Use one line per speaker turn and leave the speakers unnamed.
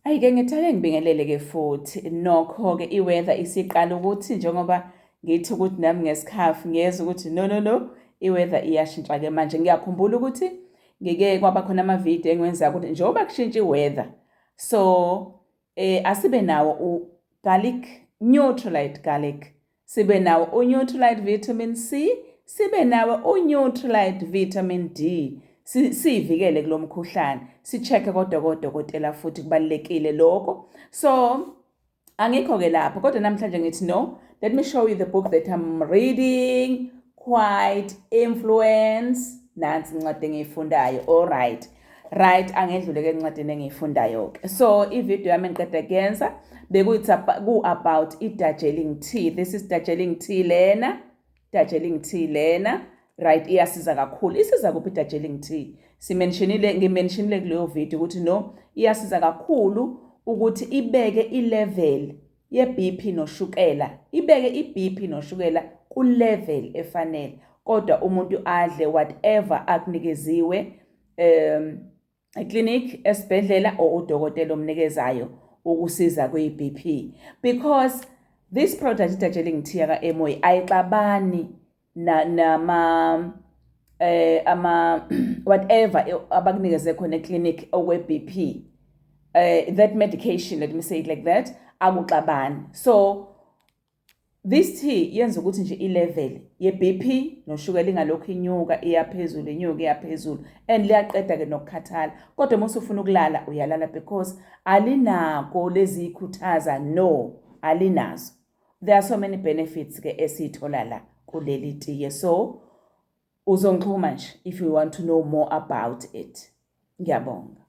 Ayi-ke ngithi ake ngibingelele-ke futhi. Nokho-ke i-weather isiqala ukuthi njengoba ngithi ukuthi nami ngesikhafu ngiyezwa ukuthi no no no, i-weather iyashintsha-ke manje. Ngiyakhumbula ukuthi ngike kwaba khona amavidiyo engiwenza ukuthi njengoba kushintsha i-weather, so asibe nawo u-garlic, Nutrilite garlic, sibe nawo u-Nutrilite vitamin C, sibe nawo u-Nutrilite vitamin D, siyivikele kulo mkhuhlane, si-check-e kodwa kodokotela futhi kubalulekile lokho. So angikho-ke lapho, kodwa namhlanje ngithi no, let me show you the book that I'm reading, Quiet Influence. Nansi incwadi engiyifundayo. All right. Right, angedlule ke encwadini engiyifundayo-ke. So ividiyo yami engiqeda kuyenza ku-about i-Darjeeling tea. This is Darjeeling tea lena, Darjeeling tea lena. Right, iyasiza kakhulu. Isiza kuphi i-Darjeeling tea? Simentionile, ngimentionile kuleyo video ukuthi no, iyasiza kakhulu ukuthi ibeke i-level ye-BP noshukela, ibeke i-BP noshukela ku-level efanele, kodwa umuntu adle whatever akunikeziwe eclinic, esibhedlela or udokotela omnikezayo ukusiza kwi-BP, because this product, i-Darjeeling tea yaka-Amway, ayixabani nama ama whatever abakunikeze khona eclinic okwe-BP, that medication, let me say it like that, akuxabani. So this tea yenza ukuthi nje i-level ye-BP noshukela ingalokhu inyuka iyaphezulu, inyuka iyaphezulu, and liyaqeda-ke nokukhathala. Kodwa uma usufuna ukulala uyalala, because alinako lezi ikhuthaza, no, alinazo. There are so many benefits-ke esiyithola la kuleli tiye, so uzongixhuma nje if you want to know more about it. Ngiyabonga.